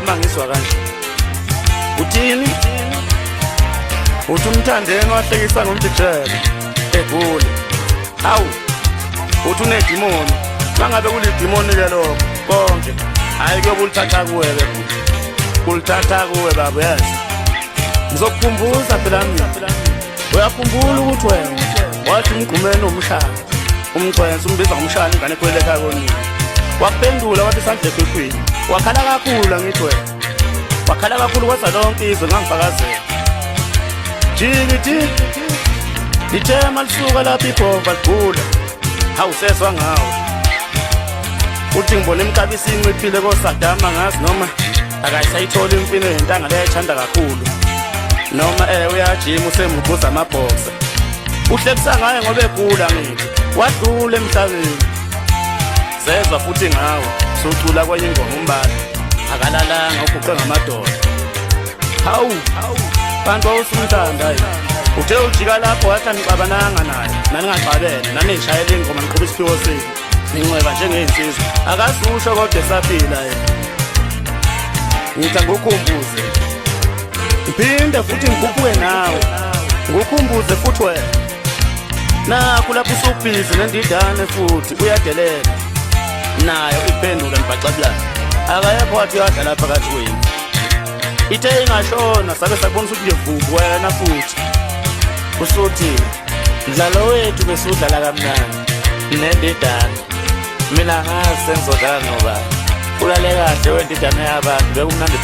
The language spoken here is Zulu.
Uma ngizwa kanje. Uthini? Uthi umthandeni wahlekisa ngomjijelo egula. Hawu. Uthi unedimoni. Mangabe kulidimoni ke lokho konke. Hayi kuyobulithatha kuwe ke bhuti. Kulithatha kuwe baba yazi. Ngizokukhumbuza phela mina. Uyakhumbula ukuthi wena wathi umgqumeni umshana. Umchwensi umbiza ngomshana ingane ekhulele ekhaya konina. Waphendula wathi isandla ekhukhwini. Wakhala kakhulu angithi wena. Wakhala kakhulu kwaza lonke izwe ngangifakazela. Jiki jiki. Lithema lisuka lapha ibhova ligula. Hawu sezwa ngawo. Uthi ngibona imkabisi inciphile koSadama ngazi noma akayisayithola imfino yentanga leyayithanda kakhulu. Noma uyajima usemugquza amabhoxa. Uhlekisa ngaye ngoba egula ngithi. Wadlula emhlabeni. Sezwa futhi ngawe sucula kwenye ingoma umbala. Akalalanga uguqe ngamadoda. Hawu, bantu wawusumthanda yini? Uthe ujika lapho wathi anixabananga naye, naningaxabene, nanishayela ingoma niqhuba isiphiwo senu. Ninxeba njengey'nsizwa. Akasusho kodwa esaphila yena. Ngithi angikukhumbuze. Ngiphinde futhi ngikhuphuke nawe. Ngikukhumbuze futhi wena. Nakhu lapho usubhizi nendidane futhi uyadelela. Nayo iphendula nibhaxabulana. Akayekho wathi uyadlala phakathi kwenu. Ithe ingashona sabe sakubona ukuthi nje wena futhi. Usuthi mdlalo wethu besudlala kamnandi nendidane. Mina ngazi sengizodlala nobani. Ulale kahle wendidane yabantu bekumnandi.